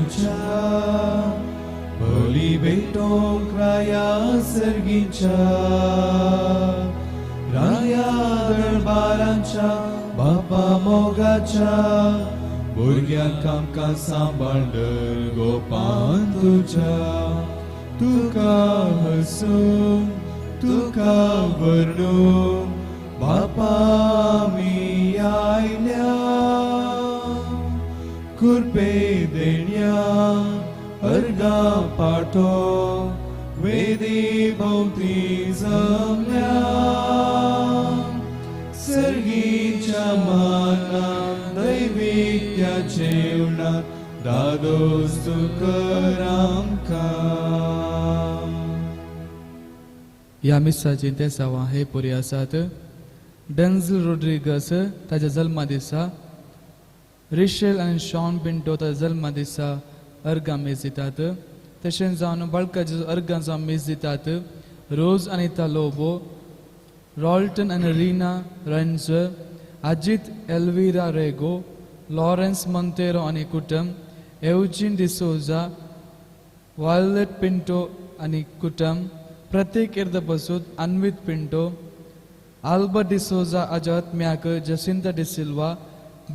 तुझ्या बली भेटोंक राया सर्गीच्या राया दरबारांच्या बापा मोगाच्या भुरग्यांक आमकां सांबाळ गोपान तुझ्या तुका हसून तुका वर्णून बापा आमी आयल्या कुर्पे देण्या अर्गा पाठो वेदी भोवती जमल्या सर्गीच्या माना दैवीक त्या जेवणात दादोस तूं कर आमकां. ह्या मिसाचीं तेसांवां हे पुरी आसात. डेन्झल रोड्रिगस ताच्या जल्मा दिसा, रिशेल आनी शॉन पिंटो ताच्या जल्मा दिसा अर्गां मीस दितात. तशेंच जावन बाळकाचे अर्गां जावन मीस दितात रोज अनिता लोबो, रॉल्टन आनी Reena ranger, Ajit Elvira Rego, Lawrence Monteiro आनी कुटुंब, एवजीन डिसोजा, वायलेट पिंटो आनी कुटुंब, प्रतीक इर्दबसूद, अन्वित पिंटो, आल्बर्ट डिसोजा हाज्या आत्म्याक जसिंता डिसिल्वा,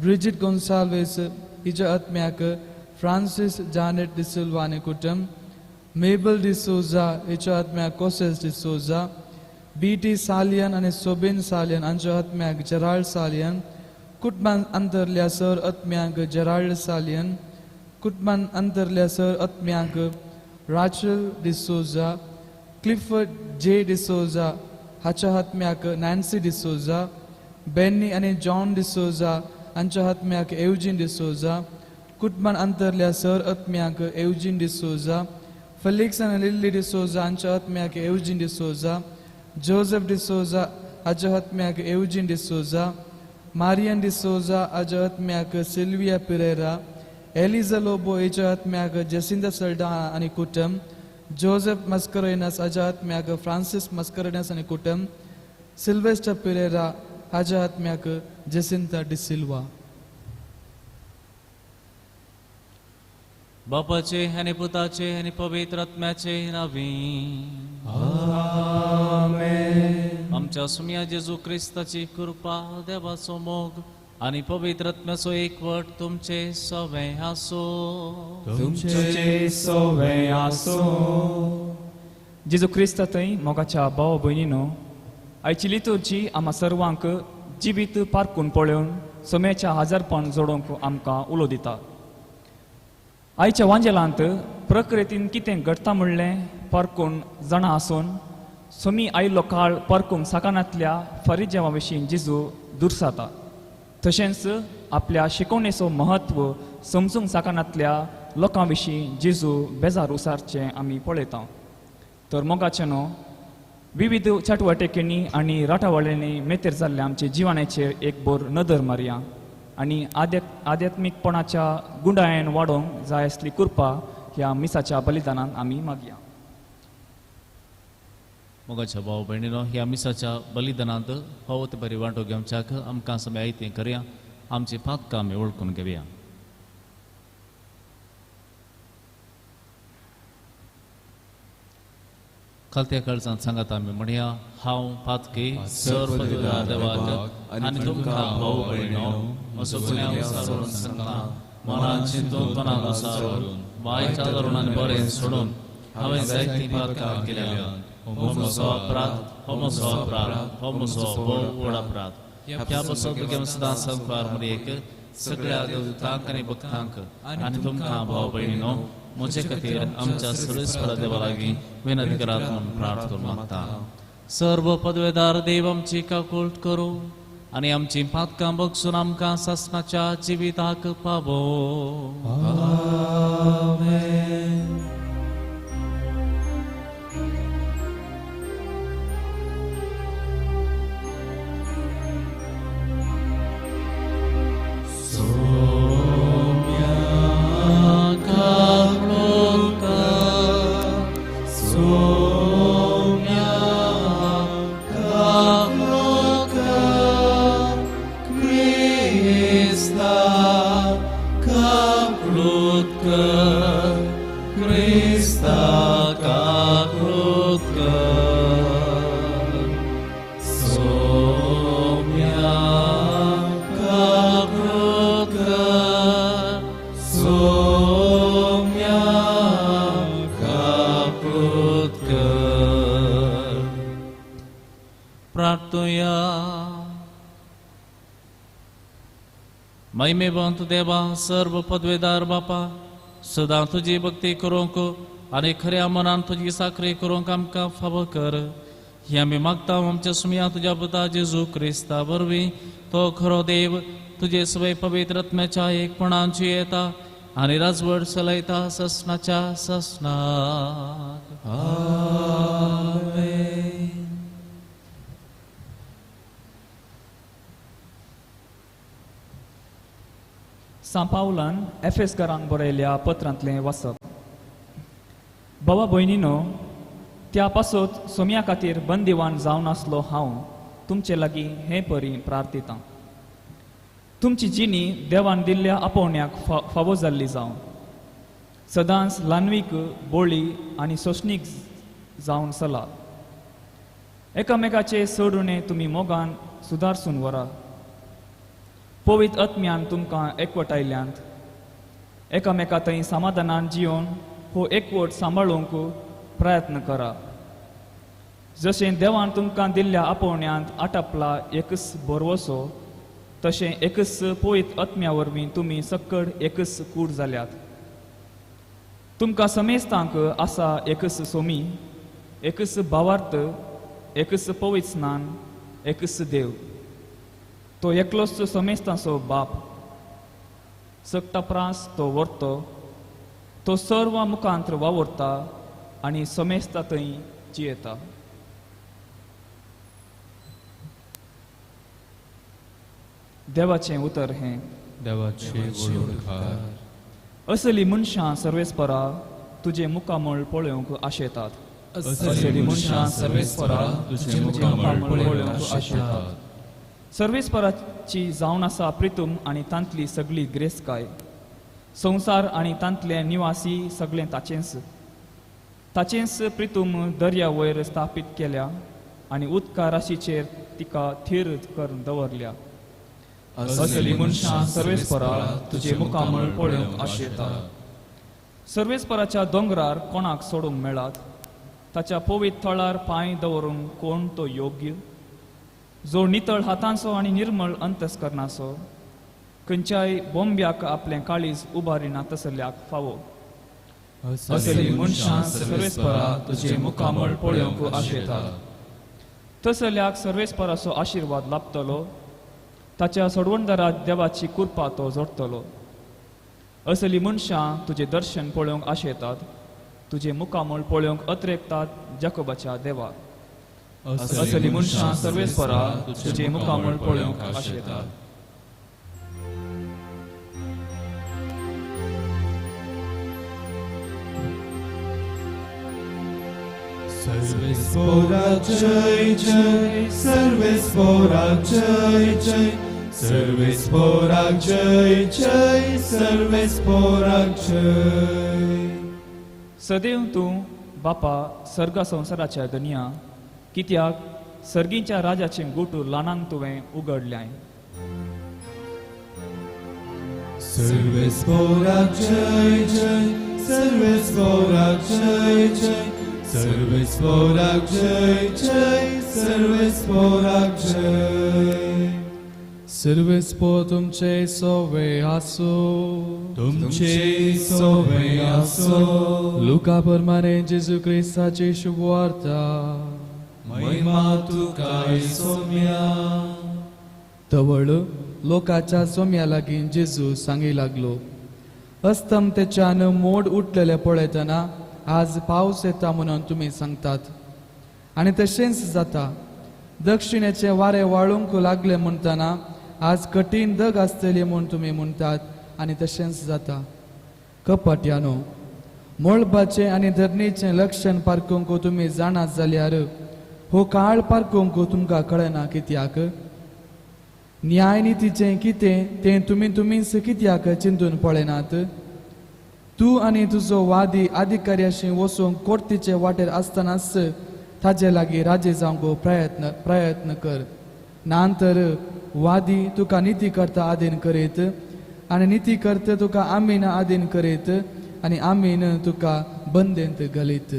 ब्रिजिट गोन्साल्वीस हिच्या आत्म्याक फ्रांसीस जानेट डिसिल्वा आनी कुटुंब, मेबल डिसोजा हिच्या आत्म्याक कोसेस डिसोजा, बी टी सालियन आनी सोबीन सालियन हांच्या आत्म्याक जेराल्ड सालियन, कुटुंबान अंतरल्या सर आत्म्यांक जेराल्ड सालियन, कुटुंबान अंतरल्या सर आत्म्यांक राचल डिसोजा, क्लिफर्ड जे डिसोजा हाच्या आत्म्याक नॅन्सी डिसोजा, बेन्नी आनी जॉन डिसोजा हांच्या आत्म्याक एवजीन डिसोजा, कुटुंबान अंतरल्या सर आत्म्यांक एवजीन डिसोजा, फेलिक्स आनी लिल्ली डिसोजा हांच्या आत्म्याक एवजीन डिसोजा, जोसेफ डिसोजा हाच्या आत्म्याक एवजीन डिसोजा, मारियन डिसोजा हाच्या आत्म्याक सिल्विया पिरेरा, एलिजा लोबो हिच्या आत्म्याक जेसिंदा सल्डाना आनी कुटुंब, जोसेफ मस्करेनस हाच्या आत्म्याक फ्रांसीस मस्करेनस आनी कुटुंब, सिल्वेस्टर पिरेरा हाच्या आत्म्याक जेसिंता डिसिल्वा. बापाचे आनी पुताचे आनी पवित्र आत्म्याचे नांवी. आमेन. आमच्या सुम्या जेजू क्रिस्ताची कृपा, देवाचो मोग आनी पवित्र आत्म्याचो एकवट तुमचे सवें आसूं. तुमचे सवें आसूं. जेजू क्रिस्ता थंय मोगाच्या भाव भयणीनो, आयची लितुर्जी आमा सर्वांक जिवीत पारकून पळोवन सोम्याच्या हजारपण जोडोवंक आमकां उलो दिता. आयच्या वांजेलांत प्रकृतीन कितें घडटा म्हणलें पारकून जाणा आसून सोमी आयिल्लो काळ पारकूंक साकानांतल्या फरिजेवा विशीं जेजू दुरसाता. तशेंच आपल्या शिकवणेचो म्हत्व समजूंक साकानांतल्या लोकां विशीं जेजू बेजार उसारचें आमी पळयता. तर मोगाचें न्हू विविध चटवटिकेंनी आनी राटावळ्यांनी मेतेर जाल्ल्या आमच्या जिवनाचेर एक बोर नदर मारया आनी आध्यात्मीकपणाच्या गुंडायन वाडोवंक जाय आसली कृपा ह्या मिसाच्या बलिदानान आमी मागया. मोगाच्या भाव भयणीनो, ह्या मिसाच्या बलिदानांत फावो ते बरी वांटो घेवच्याक आमकां समय आयतें करया. आमची पातकां आमी वळखून घेवया. खालत्या काळजांत सांगात आमी म्हणया, हांव पातकी सर्व देवाक आनी तुमकां भाव भयणीनो म्हजो गुन्यांव सारून सांगता. मनान चिंतून मनान सारून वायट धरून आनी बरें सोडून हांवें जायतीं पातकां केल्या. हो म्हजो अपराध, हो म्हजो अपराध, हो म्हजो भोव व्हड अपराध. ह्या पासत तुगे सदां संवसार मरेक सगळ्या देवतांक आनी भक्तांक आनी तुमकां भाव भयणीनो म्हजे खातीर आमच्या सर्वेस्परा देवा लागीं विनंती करात म्हूण प्रार्थ करूं मागता. सर्व पदवेदार देव आमची काकुळट करूं आनी आमची पातकां बगसून आमकां सासणाच्या जिविताक पावो. आमेन. कर, क्रिस्ता काकूत कर, सोम्या काकूत कर, सोम्या काकूत कर. प्रार्थुया. महिमेवंत देवा, सर्व पदवेदार बापा, सदां तुजी भक्ती करूंक आनी खऱ्या मनान तुजी साखरी करूंक आमकां फावो कर. ही आमी मागता आमच्या सुमया तुज्या पुता जेजू क्रिस्ता वरवीं. तो खरो देव, तुजे सवय पवित्र आत्म्याच्या एकपणान जियेता आनी राजवट चलयता ससनाच्या ससनाक. आमेन. सांव पावलान एफेसकारांक बरयल्या पत्रांतलें वाचप. बाबा भयणीनो, त्या पासत सोम्या खातीर बंदिवान जावन आसलो हांव तुमचे लागीं हे परी प्रार्थितां. तुमची जिणी देवान दिल्ल्या आपोवण्याक फावो जाल्ली जावं. सदांच ल्हानवीक, बोळी आनी सोंसणीक जावन चला. एकामेकाचे चड उणें तुमी मोगान सुदारसून व्हरा. पवित्र आत्म्यान तुमकां एकवटायल्यांत. एकामेका थंय समाधानान जियोन हो एकवट सांबाळूंक प्रयत्न करा. जशें देवान तुमकां दिल्ल्या आपोवण्यांत आटपला एकच भरवसो, तशें एकच पवित्र आत्म्या वरवीं तुमी सक्कड एकच कूड जाल्यात. तुमकां समेस्तांक आसा एकच सोमी, एकच भावार्थ, एकच पवित्र स्नान, एकच देव. तो एकलोच समेस्तांचो बाप. सगटा प्रास तो व्हरतो, तो सर्व मुखांत वावुरता आनी समेस्ता थंय जियेता. देवाचें उतर हें. देवाचे उपकार. असली मनशां सर्वेस्परा तुजें मुखामळ पळोवंक आशेतात. असली मनशां सर्वेस्परा तुजें मुखामळ पळोवंक आशेतात. सर्वेस्पराची जावन आसा प्रितूम आनी तांतली सगळी ग्रेसकाय. संवसार आनी तांतले निवासी सगळें ताचेंच. ताचेंच प्रितूम दर्या वयर स्थापीत केल्या आनी उदका राशीचेर तिका थीर करून दवरल्या. असली मनशां सर्वेस्परा तुजें मुखामळ पळोवंक आशेतात. सर्वेस्पराच्या दोंगरार कोणाक सोडूंक मेळात? ताच्या पवित्र थळार पांय दवरूंक कोण तो योग्य? जो नितळ हातांचो आनी निर्मळ अंतस्करणाचो, खंयच्याय बोंब्याक आपलें काळीज उबारिना तसल्याक फावो. असली मनशां सर्वेस्परा तुजें मुखामळ पळोवंक आशेतात. तसल्याक सर्वेस्पराचो आशिर्वाद लाभतलो. ताच्या सोडवणदारात देवाची कृपा तो जोडटलो. असली मनशां तुजें दर्शन पळोवंक आशेतात. तुजें मुखामळ पळोवंक अत्रेकतात जाकोबाच्या देवा. असली मनशां सर्वेस्परा तुजें मुखामळ पळोवंक आशेतात. सर्वेस्पोराक जय जय, सर्वेस्पोराक जय जय, सर्वेस्पोराक जय जय, सर्वेस्पोराक जय. सदैव तूं बापा सर्गा संवसाराच्या दनिया, कित्याक सर्गीच्या राजाचें गुट ल्हानांक तुवें उगडल्याय. सर्वेस्पोराक जय जय, सर्वेस्पोराक जय जय, सर्वेस्पोराक जय जय, सर्वेस्पोराक जय. सर्वेस्पोर तुमचे सोवे आसो. तुमचे सोवे आसो. लुका प्रमाणे जेजू क्रिस्ताची शुभवार्ता. महिमा तुका सोम्या. तवळ लोकाच्या सोम्या लागीं जेजू सांगी लागलो, अस्तमतेच्यान मोड उठलेले पळयतना आज पावस येता म्हणून तुमी सांगतात आनी तशेंच जाता. दक्षिणेचे वारें वाळूंक लागले म्हणटना आज कठीण दग आसतली म्हूण तुमी म्हणटात आनी तशेंच जाता. कपट्यानो, मळबाचें आनी धरणीचें लक्षण पारखूंक तुमी जाणात जाल्यार हो काळ पारखूंक तुमकां कळना कित्याक? न्यायनितीचें कितें तें तुमी तुमीच कित्याक चिंतून पळयनात? तूं आनी तुजो वादी अधिकाऱ्याशी वचूंक कोर्तीचे वाटेर आसतनाच ताजे लागीं राजी जावंक प्रयत्न प्रयत्न कर. ना तर वादी तुका निती करता आदीन करीत आनी निती करता तुका आमीन आदीन करीत आनी आमीन तुका बंदेंत घालीत.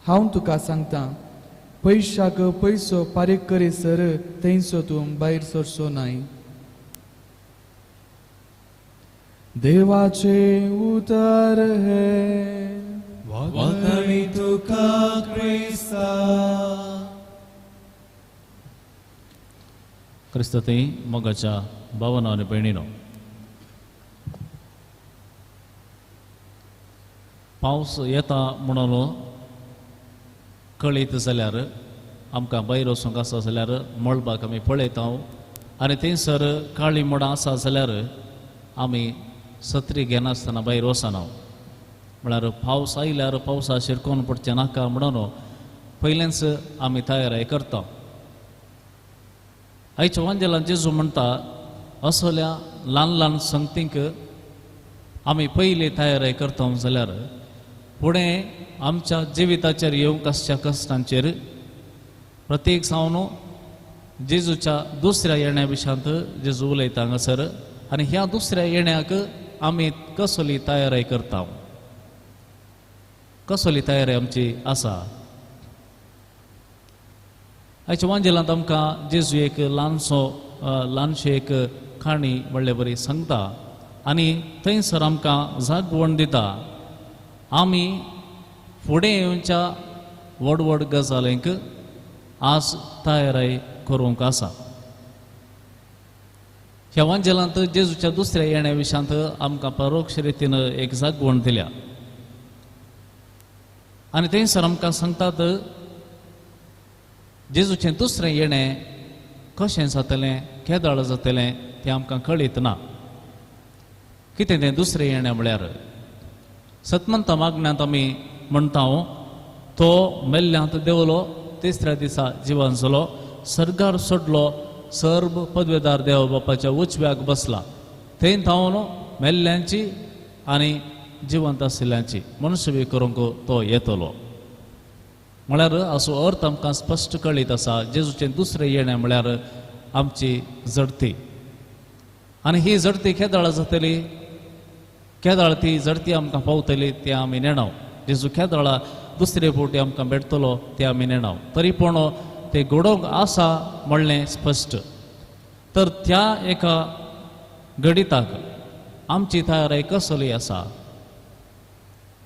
हांव तुका सांगता, पयशाक पयसो फारीक करीसर थंयसो तूं भायर सरचो नाय. देवाचें उतर हें. वाखाणी तुका क्रिस्ता. क्रिस्तती मोगाच्या भावना आनी भयणीनो, पावस येता म्हणून कळीत जाल्यार आमकां भायर वचूंक आसा जाल्यार मळबाक आमी पळयता आनी थंयसर काळी मोडां आसा जाल्यार आमी सत्री घेनासतना भायर वचना. म्हळ्यार पावस आयल्यार पावसा शिरकोन पडचें नाका म्हणून पयलेंच आमी तयारी करता. आयच्या वांजेलान जेजू म्हणटा असल्या ल्हान ल्हान संगतींक आमी पयली तयारी करता जाल्यार फुडें आमच्या जिविताचेर येवंक आसच्या कश्टांचेर प्रत्येक जावन जेजूच्या दुसऱ्या येण्या विशयांत जेजू उलयता हांगासर. आनी ह्या दुसऱ्या येण्याक आमी कसली तयारी करता, कसली तयारी आमची आसा. आयच्या वांजेलांत आमकां जेजू एक ल्हानसो ल्हानशी एक काणी व्हडले बरी सांगता आनी थंयसर आमकां जागवण दिता. आमी फुडें येवच्या व्हड व्हड गजालींक आज तयारी करूंक आसा. ह्या वांजेलांत जेजूच्या दुसऱ्या येण्या विशयांत आमकां परोक्ष रितीन एक जागवण दिल्या आनी थंयसर आमकां सांगतात जेजूचें दुसरें येणें कशें जातलें, केदाळ जातलें तें आमकां कळीत ना. कितें तें दुसरें येणें म्हळ्यार सतमंत मागण्यांत आमी म्हणटा तो मेल्ल्यांत देंवलो, तिसऱ्या दिसा जिवन जालो, सर्गार सोडलो, सर्व पदवेदार देव बापाच्या उजव्याक बसला, थंय थावन मेल्ल्यांची आनी जिवंत आशिल्ल्यांची मनसुबी करूंक तो येतलो. म्हळ्यार असो अर्थ आमकां स्पश्ट कळीत आसा. जेजूचें दुसरें येणें म्हळ्यार आमची जडती आनी ही जडती केदाळ जातली, केदाळ ती जडती आमकां पावतली तें आमी नेणाव. जेजू केदाळा दुसरे फावटी आमकां भेटतलो तें आमी नेणाव. तरी पूण तें घडोवंक आसा म्हणलें स्पश्ट. तर त्या एका गणिताक आमची तयारी कसली आसा.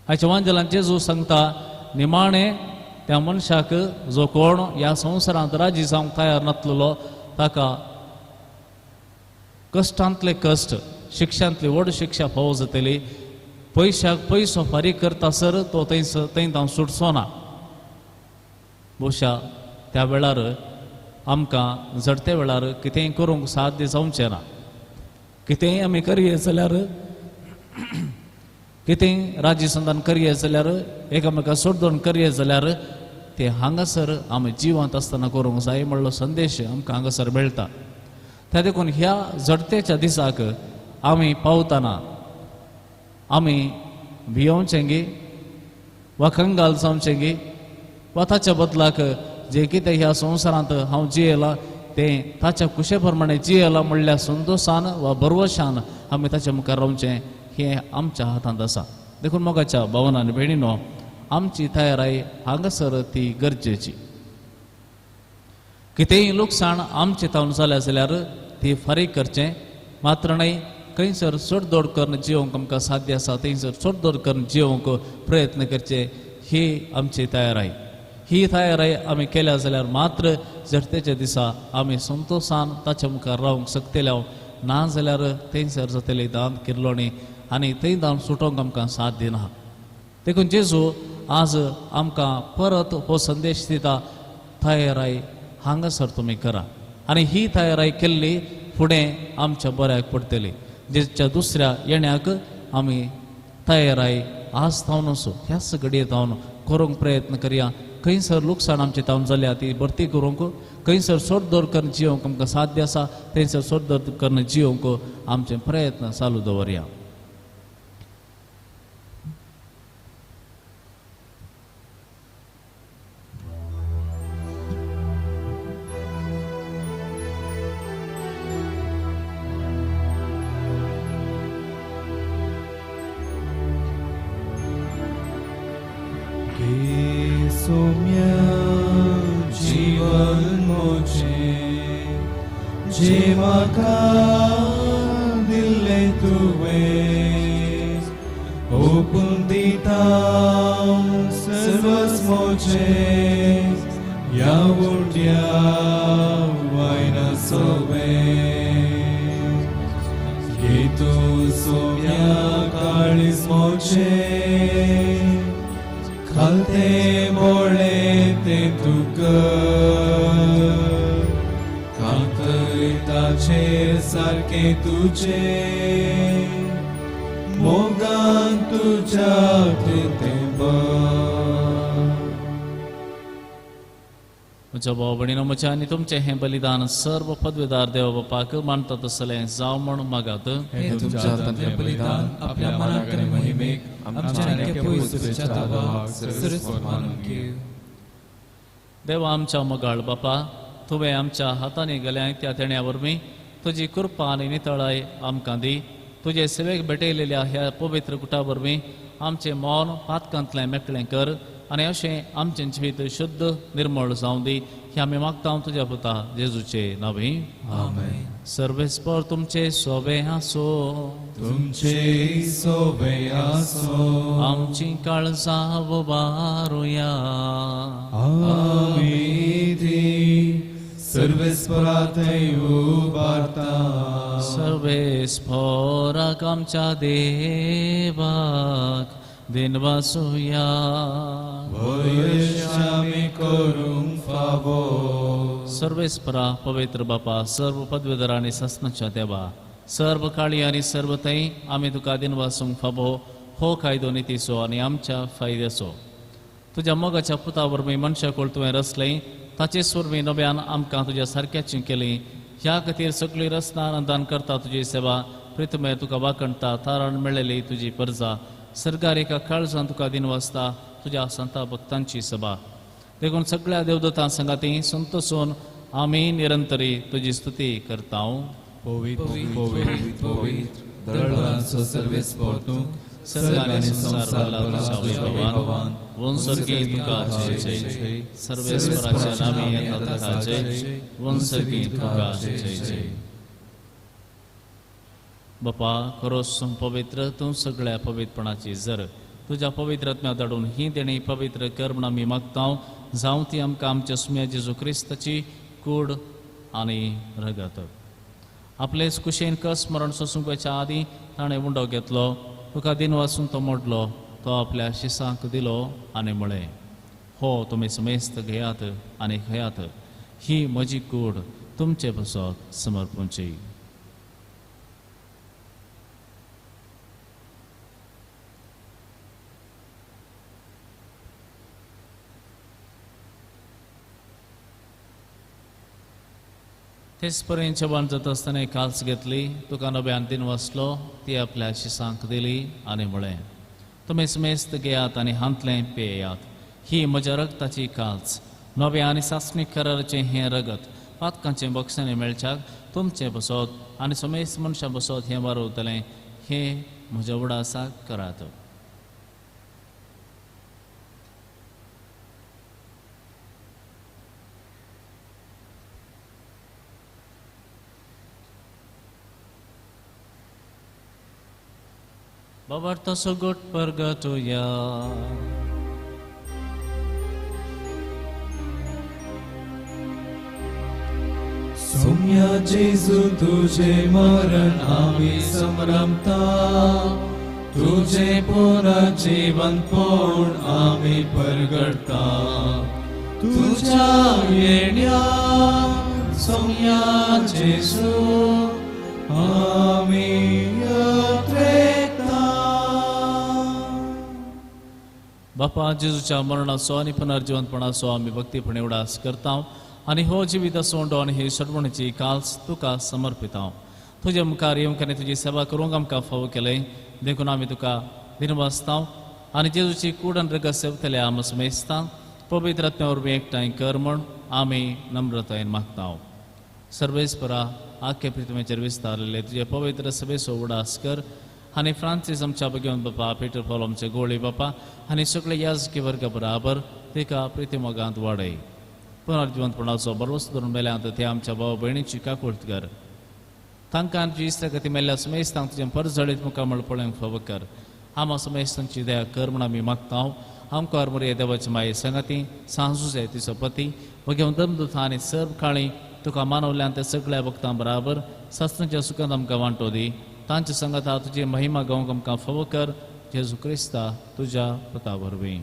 हाच्या वांजेलान जेजू सांगता निमाणें त्या मनशाक जो कोण ह्या संवसारांत राजी जावंक तयार नासलेलो ताका कश्टांतले कश्ट, शिक्षांतली व्हड शिक्षा फावो जातली. पयशाक पयसो फारीक करतासर तो थंयसर थंय हांव सुटचो ना. भोवशा त्या वेळार आमकां झडते वेळार कितेंय करूंक साध्य जावचें ना. कितेंय आमी करये जाल्यार, कितेंय राजी संदान करये जाल्यार, एकामेका सोडदोन करये जाल्यार ते हांगासर आमी जिवंत आसतना करूंक जाय म्हणलो संदेश आमकां हांगासर मेळटा. त्या देखून ह्या झडतेच्या दिसाक आमी पावतना आमी भियोवचें गी वा कंगाल जावचें गी वा ताच्या बदलाक जें कितें ह्या संवसारांत हांव जियेलां तें ताच्या कुशे प्रमाणे जियेलां म्हणल्यार संतोशान वा भरवशान आमी ताच्या मुखार रावचें हें आमच्या हातांत आसा. देखून मोगाच्या भावना आनी भयणीनो, आमची तयाराय हांगासर ती गरजेची. कितेंय लुकसाण आमचें तावन जालें जाल्यार ती फारीक करचें मात्र न्हय, खंयसर सोडदोड करून जिवंक आमकां साध्य आसा थंयसर सोडदोड करून जिवंक प्रयत्न करचे ही आमची तयाराय. ही तयाराय आमी केल्या जाल्यार मात्र जरतेच्या दिसा आमी संतोशान ताच्या मुखार रावंक शकतले. ना जाल्यार थंयसर जातली दांत किर्लोणी आनी थंय दांत सुटोवंक आमकां साथ दिना. देखून जेजू आज आमकां परत हो संदेश दिता, तयाराय हांगासर तुमी करा आनी ही तयाराय केल्ली फुडें आमच्या बऱ्याक पडटली. जेजूच्या दुसऱ्या येण्याक आमी तयाराय आज थावन ह्याच घडये थावन करूंक प्रयत्न करया. खंयसर लुकसाण आमचें थावन जाल्या ती भरती करूंक, खंयसर सोडदोर करून जिवंक आमकां साध्य आसा थंयसर सोडदोर करून जिवंक आमचे प्रयत्न चालू दवरया. सोम्या जीवन मोचे जे म्हाका दिल्ले तुवें ओपून दिता सर्वस मोचे ह्या उंड्या वायना सोबे घे तूं सोम्या काळीज मोचे खालते मोळे ते तुका कांतयताचेर सारकें तुजे मोगान तुज्या तें म्हज्या भाव भयणीनो म्हज्या आनी तुमचें हें बलिदान सर्व पदवेदार देव बापाक मानता तसलें जावं म्हूण मागात. हे तुमच्या हातांतलें बलिदान आपल्या मनाक आनी मोहिमेक आमच्या आनी पयस देवाक सर्वस्व मानून घेव. देवा आमच्या मोगाळ बापा, तुवें आमच्या हातांनी गेल्या त्या तेण्या वरवीं तुजी कृपा आनी नितळाय आमकां दी. तुजे सेवेक भेटयलेल्या ह्या पवित्र कुटा वरवीं आमचें मौन पातकांतलें मेकळें कर आनी अशें आमचें जिवीत शुद्ध निर्मळ जावं दी. हें आमी मागता तुज्या पुता जेजूचे नांवी. आमेन. सर्वेस्पर तुमचे सोबे आसो. तुमचे सोबे आसो. आमची काळजां उबारुया. आमी ती सर्वेस्पराथंय उबारता. सर्वेस्पराक आमच्या देवाक दिनवासुया. भयश आमी करूंक फावो. सर्वेस्परा पवित्र बापा, सर्व पदवेदार आनी सासणाच्या देवा, सर्व काळी आनी सर्व थंय आमी तुका दिनवासूंक फावो हो कायदो नितीचो आनी आमच्या फायद्याचो. तुज्या मोगाच्या पुता वरवीं मनशाकूळ तुवें रचलें, ताचेच वरवीं नव्यान आमकां तुज्या सारक्याची केली. ह्या खातीर सगळी रचना आनंदान करता तुजी सेवा, प्रितमेर तुका वाखणटा, तारण मेळ्ळेली तुजी परजा. सरकार एका काळजान तुका दिनवासता तुज्या संता भक्तांची सभा. देखून सगळ्या देवदूतां संगाती संतोसून आमी निरंतरी तुजी स्तुती करता. पवित्र पवित्र पवित्र दळांचो सर्वेस्पर तूं, सर्ग आनी संवसार भरला तुज्या वैभवान. वंसर्गी तुका जय जय. सर्वेस्पराच्या नांवी येता तुका जय. वंसर्गी तुका जय जय. बापा खरोच पवित्र तूं सगळ्या पवित्रपणाची जर तुज्या पवित्र आत्म्या धाडून ही देणी पवित्र कर म्हूण आमी मागता. जावं ती आमकां आमच्या सुम्या जेजू क्रिस्ताची कूड आनी रगत. आपलेच कुशेन कस मरण सोसूंक वयच्या आदीं ताणें उंडो घेतलो, तुका दिनवासून तो मोडलो, तो आपल्या शिसांक दिलो आनी म्हळें, हो तुमी समेस्त घेयात आनी खयात, ही म्हजी कूड तुमचे पासत समर्पूंची. तेच पर्यंत जेवण जाता आसतना एक काल्स घेतली, तुका नव्यान दिनवासलो, ती आपल्या शिसांक दिली आनी म्हळें, तुमी समेस्त घेयात आनी हांतलें पेयात, ही म्हज्या रगताची काल्स, नव्या आनी सासणीक कराराचें हें रगत पातकांचें बक्षांनी मेळच्याक तुमचें बसत आनी समेस्त मनशां बसत हें वारवतलें. हें म्हज्या उडासाक करात. बाबार्थ सगट परगटुया. सोम्या जेजू तुझे मरण आमी संभ्रमता, तुझे पुनर्जीवनपण आमी परगटता. तुझ्या येण्या सोम्या जेजू आमी यत्रेता. बापा जेजूच्या मरणाचो आनी पुनर्जीवनपणाचो आमी भक्तीपणे उडास करता आनी हो जिवीत सोंडो आनी ही सडवणीची काल्स तुका समर्पिता. तुजे मुखार येवंक आनी तुजी सेवा करूंक आमकां फावो केलें देखून आमी तुका दिनवासता आनी जेजूची कूड आनी रगत सेवतल्या आम समेस्ता पवित्र आत्म्या वरवीं एकठांय कर म्हूण आमी नम्रतायेन मागता. सर्वेस्परा आख्खे पृथ्वीचेर विस्तारलेले तुजे पवित्र सभेचो उडास कर आनी फ्रांसीस आमच्या भगवंत बापा, पिटर पॉल आमचे गोळी बापा आनी सगळे याजकी वर्ग बराबर तिका प्रितीमोगांत वाडय. पुनर्जिवंतपणाचो बरोवस धरून मेल्यांत ते आमच्या भाव भयणीची काकुळट कर. तांकां जी इस्तागती मेल्ल्या समेस्तांक तुजें परजळीत मुखामळ पळोवंक फावो कर. आमा समेस्तांची दया कर म्हूण आमी मागता. आमकां मुरये देवाची माये संगाती सांजुजे तिचो पती भगवंत दमदूत आनी सर्व काळी तुका मानवल्यान ते सगळ्या भक्तां बराबर शास्त्रांच्या सुखांत आमकां वांटो दी. तांच्या संगाता तुजी महिमा गावंक आमकां फावो कर. जेजू क्रिस्ता तुज्या पता वरवीं.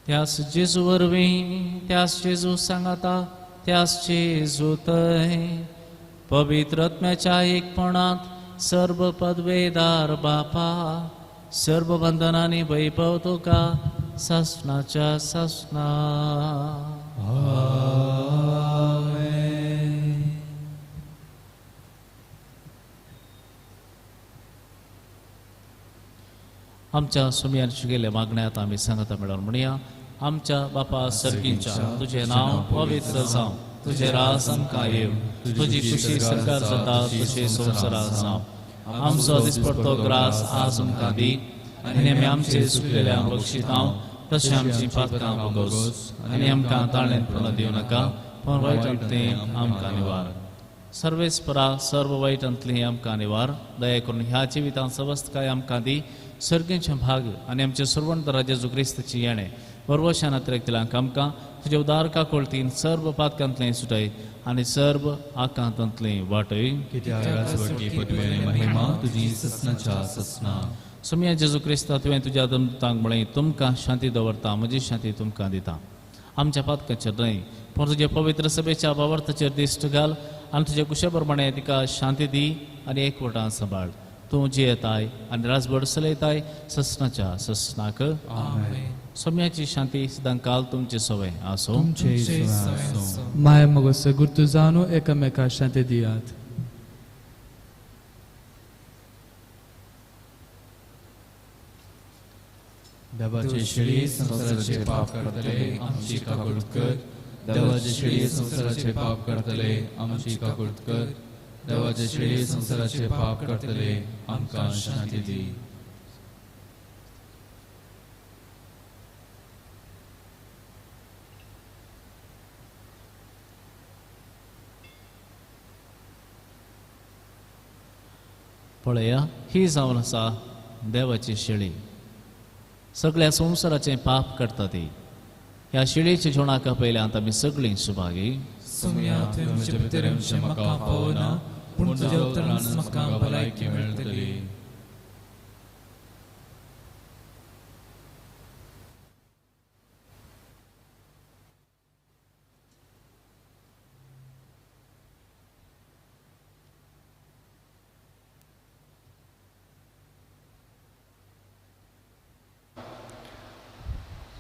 त्यास जेजू वरवीं, त्यास जेजू सांगाता, त्यास जेजू थंय पवित्र आत्म्याच्या एकपणांत सर्व पदवेदार बापा, सर्व बंधनांनी वैभव तुका सासणाच्या सासणा. आमच्या सुमयान शिकयल्ल्या मागण्यात आमी सांगता मेळोवन म्हणया. आमच्या बापा सर्गींच्या, तुजें नांव पवित्र जावं, तुजें राज आमकां येवं, तुजी खुशी सरकार जाता तशी संवसारांत जावं. आमचो दिसपडतो ग्रास आज आमकां दी आनी आमी आमचे चुकलेल्यांक बक्षितांव तशें आमची पातकां भोगोस आनी आमकां ताळेंत प्रण दिवं नाका, पूण वायटांतलें आमकां निवार. सर्वेस्परा सर्व वायटांतलें आमकां निवार. दया करून ह्या जिवितांत सवस्तकाय आमकां दी. सर्गेचें भाग आनी आमचे सर्वंत राजा क्रिस्ताची येणें बरवशान अतिरेकतल्यांक आमकां तुजे उदार काकुळतीन सर्व पातकांतलें सुटय आनी सर्व आकांतांतलें वाटय. सोमया जेजू क्रिस्ता, तुवें तुज्या दमदूतांक म्हळें, तुमकां शांती दवरता, म्हजी शांती तुमकां दिता. आमच्या पातकाचेर न्हय पूण तुजे पवित्र सभेच्या भावार्थाचेर दिश्ट घाल आनी तुजे कुशे प्रमाणे तिका शांती दी आनी एकवटान सांबाळ. तूं जियेताय आनी राजभर चलयताय ससनाच्या ससनाक. सोम्याची शांती सदांकाल तुमचे सवय आसूं. माया मोगाचो गुर्तू जावन एकामेका शांती दियात. देवाचे शेळी संवसाराचे पाप करतले आमची काकुळट कर. देवाचे शेळी संवसाराचे पाप करतले आमची काकुळट कर. देवाचे शेळी संवसाराचे पाप करतले आमकां शांती दी. पळया, ही जावन आसा देवाची शेळी, सगळ्या संवसाराचें पाप करता ती. ह्या शेळीच्या जेवणाक पयल्यात आमी सगळीं सुभागी.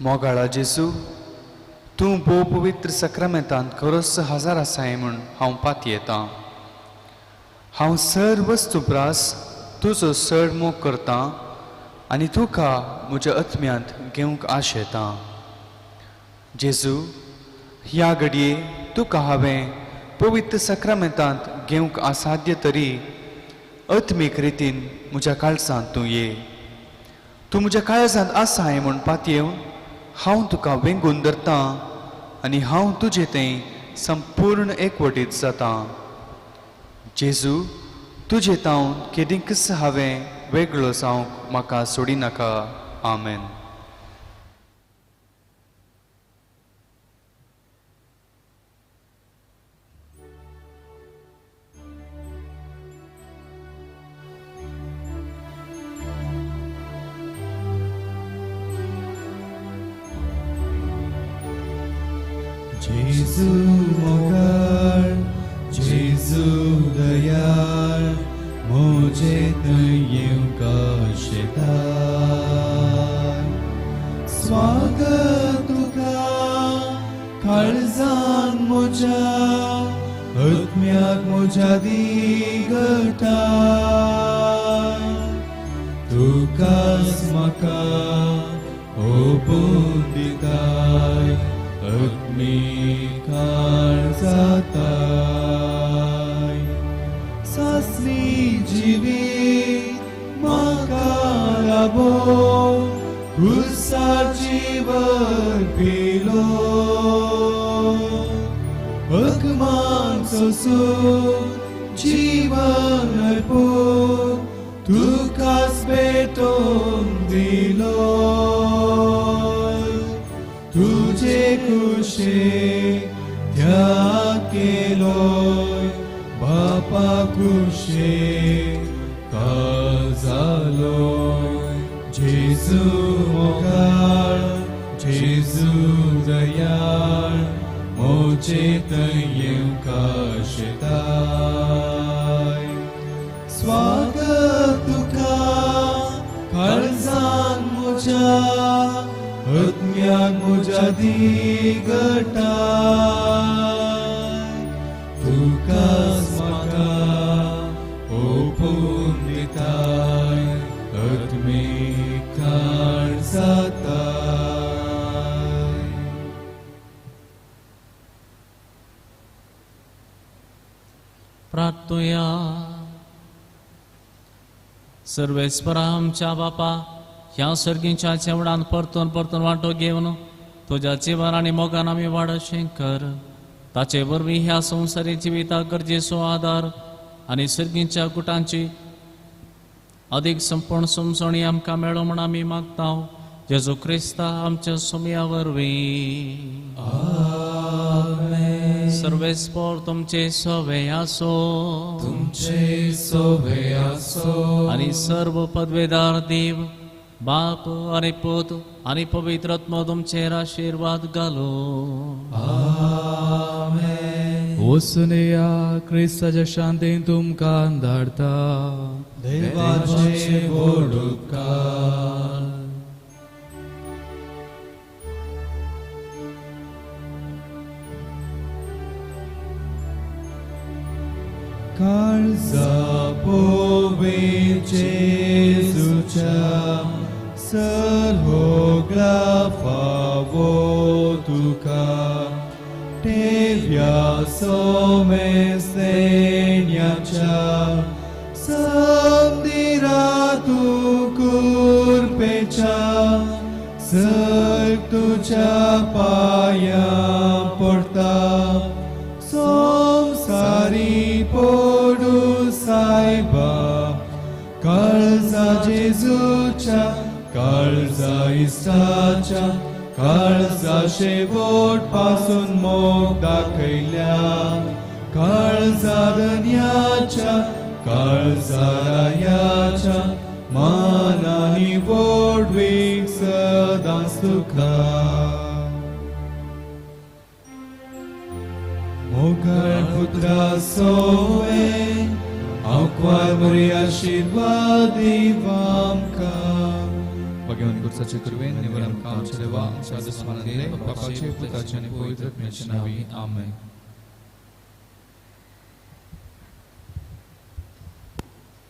मोगाळा जेजू, तूं भोव पवित्र सक्रामेंतांत खरोच हजार आसाय म्हूण हांव पातयेतां. हांव सर वस्तू प्रास तुजो चड मोग करतां आनी तुका म्हज्या आत्म्यांत घेवंक आशेतां. जेजू, ह्या घडये तुका हांवें पवित्र सक्रामेंतांत घेवंक असाध्य तरी आत्मीक रितीन म्हज्या काळजांत तूं ये. तूं म्हज्या काळजांत आसाय म्हूण पातयेवन हांव तुका वेंगून धरतां आनी हांव तुजे थंय संपूर्ण एकवटीत जातां. जेजू, तुजे तावन केदींकच हांवें वेगळो जावंक म्हाका सोडिनाका. आमेन. जेजू मोगाळ, जेजू दयाळ, म्हजे थंय येवंक आशेताय. स्वागत तुका काळजान म्हज्या, आत्म्याक म्हज्या दिगटाय. तुकाच म्हाका ओपून दिताय, आत्मिकाळ जाताय सासणी जिवीत म्हाका लाबो क्रुसार जीवन पिलो अकमान सोसून जीवन अर्पून तुकाच भेटोवन दिलो तुझे कुशे त्याग केलोय बापा कुशे जालोय जेजू मोगाळ जेजू दयाळ मोचे थंय येवंक शेताय स्वागत तुका काळजान म्हज्या आत्म्याक म्हज्या दिगटाय तुकाच म्हाका ओपून दिताय आत्मीक काळ जाताय. प्रार्थुया. सर्वेस्परा आमच्या बापा ह्या सर्गीच्या जेवणान परतून परतून वांटो घेवन तुज्या जिवन आनी मोगान आमी वाडशें कर. ताचे वरवीं ह्या संवसारी जिविताक गरजेचो आदार आनी सर्गीच्या गुटांची अदीक संपूर्ण समजणी आमकां मेळो म्हूण आमी मागता जेजू क्रिस्ता आमच्या सोमया वरवीं. सर्वेस्पर तुमचे सोवे आसो तुमचे सोवे आसो आनी सर्व पदवेदार देव बाप आनी पूत आनी पवित्र आत्मो तुमचेर आशिर्वाद घालो. आमेन. वचुनया क्रिस्ताच्या शांतीन तुमकां धाडता. देवाचे व्हड उपकार. काळजा पोवे जेजूच्या सर्वोगळा फावो तुका ठेव्या सोमेसेन्याच्या संदिरा तूं कुरपेच्या सर तुज्या पांयां पडटा संवसारी पडू सायबा काळजा जेजूच्या काळजा इश्टाच्या काळजा शेवट पासून मोग दाखयल्या काळजा धन्याच्या काळजा रायाच्या मानानी व्हडवीक सदांच तुका. मोगाळ पुत्रा सोवे हांव क्वार मरे आशिर्वाद दीव आमकां. भगवान गुरुसाचे कृपेन निवर आमकां आमच्या देवा आमच्या दुस्मानांतले बापाचे पुताचे आनी पवित्र आत्म्याचे नांवी. आमेन.